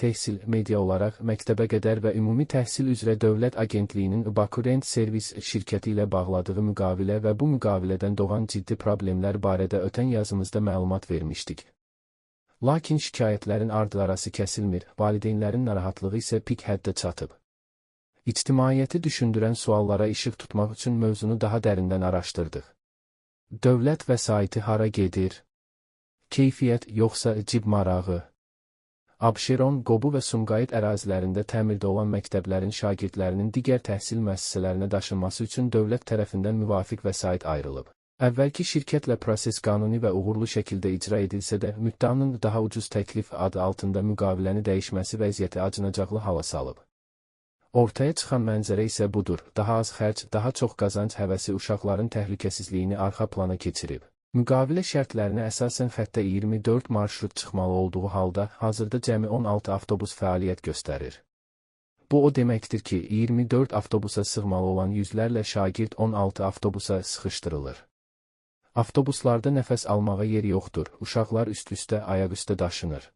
Təhsil Media olaraq məktəbə qədər və ümumi təhsil üzrə Dövlət Agentliyinin Baku Rent Servis şirkəti ilə bağladığı müqavilə və bu müqavilədən doğan ciddi problemlər barədə ötən yazımızda məlumat vermişdik. Lakin şikayətlərin ardı-arası kəsilmir, valideynlərin narahatlığı isə pik həddə çatıb. İctimaiyyəti düşündürən suallara işıq tutmaq üçün mövzunu daha dərindən araşdırdıq. Dövlət vəsaiti hara gedir? Keyfiyyət yoxsa cib marağı? Abşeron, Qobu və Sumqayıt ərazilərində təmirdə olan məktəblərin şagirdlərinin digər təhsil müəssisələrinə daşınması üçün dövlət tərəfindən müvafiq vəsait ayrılıb. Əvvəlki şirkətlə proses qanuni və uğurlu şəkildə icra edilsə də, müddanın daha ucuz təklif adı altında müqaviləni dəyişməsi vəziyyəti acınacaqlı hala salıb. Ortaya çıxan mənzərə isə budur: daha az xərc, daha çox qazanc həvəsi uşaqların təhlükəsizliyini arxa plana keçirib. Müqavilə şərtlərinə əsasən xəttə 24 marşrut çıxmalı olduğu halda, hazırda cəmi 16 avtobus fəaliyyət göstərir. Bu o deməkdir ki, 24 avtobusa sığmalı olan yüzlərlə şagird 16 avtobusa sıxışdırılır. Avtobuslarda nəfəs almağa yer yoxdur, uşaqlar üst-üstə, ayaq-üstə daşınır.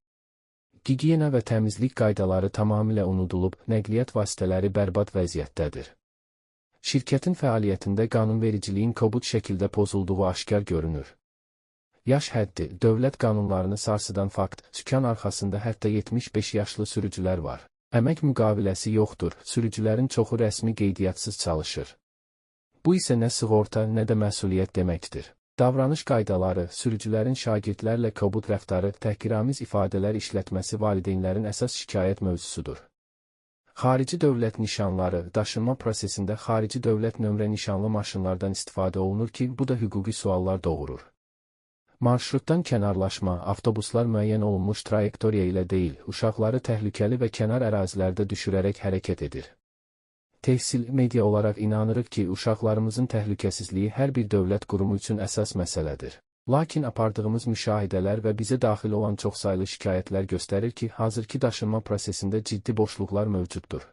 Gigiyena və təmizlik qaydaları tamamilə unudulub, nəqliyyat vasitələri bərbad vəziyyətdədir. Şirkətin fəaliyyətində qanunvericiliyin kobud şəkildə pozulduğu aşkar görünür. Yaş həddi, dövlət qanunlarını sarsıdan fakt, sükan arxasında hətta 75 yaşlı sürücülər var. Əmək müqaviləsi yoxdur, sürücülərin çoxu rəsmi qeydiyyətsiz çalışır. Bu isə nə sığorta, nə də məsuliyyət deməkdir. Davranış qaydaları, sürücülərin şagirdlərlə kobud rəftarı, təhqiramiz ifadələr işlətməsi valideynlərin əsas şikayət mövzusudur. Xarici dövlət nişanları, daşınma prosesində xarici dövlət nömrə nişanlı maşınlardan istifadə olunur ki, bu da hüquqi suallar doğurur. Marşrutdan kənarlaşma, avtobuslar müəyyən olunmuş trayektoriya ilə deyil, uşaqları təhlükəli və kənar ərazilərdə düşürərək hərəkət edir. Təhsil Media olaraq inanırıq ki, uşaqlarımızın təhlükəsizliyi hər bir dövlət qurumu üçün əsas məsələdir. Lakin apardığımız müşahidələr və bizə daxil olan çoxsaylı şikayətlər göstərir ki, hazırki daşınma prosesində ciddi boşluqlar mövcuddur.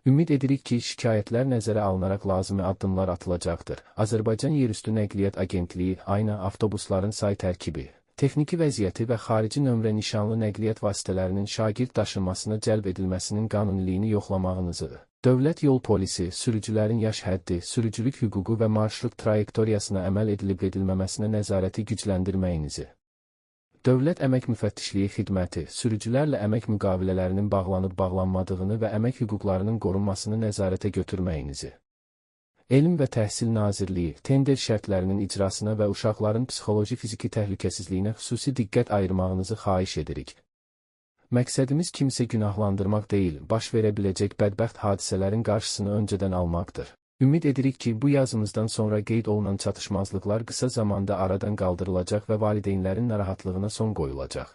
Ümid edirik ki, şikayətlər nəzərə alınaraq lazımi addımlar atılacaqdır. Azərbaycan Yerüstü Nəqliyyat Agentliyi, AYNA avtobusların say tərkibi, texniki vəziyyəti və xarici nömrə nişanlı nəqliyyat vasitələrinin şagird daşınmasına cəlb edilməsinin qanuniliyini yoxlamağınızı, Dövlət Yol Polisi, sürücülərin yaş həddi, sürücülük hüququ və marşrut trayektoriyasına əməl edilib edilməməsinə nəzarəti gücləndirməyinizi, Dövlət Əmək Müfəttişliyi Xidməti, sürücülərlə əmək müqavilələrinin bağlanıb-bağlanmadığını və əmək hüquqlarının qorunmasını nəzarətə götürməyinizi, Elm və Təhsil Nazirliyi, tender şərtlərinin icrasına və uşaqların psixoloji-fiziki təhlükəsizliyinə xüsusi diqqət ayırmağınızı xahiş edirik. Məqsədimiz kimsə günahlandırmaq deyil, baş verə biləcək bədbəxt hadisələrin qarşısını öncədən almaqdır. Ümid edirik ki, bu yazımızdan sonra qeyd olunan çatışmazlıqlar qısa zamanda aradan qaldırılacaq və valideynlərin narahatlığına son qoyulacaq.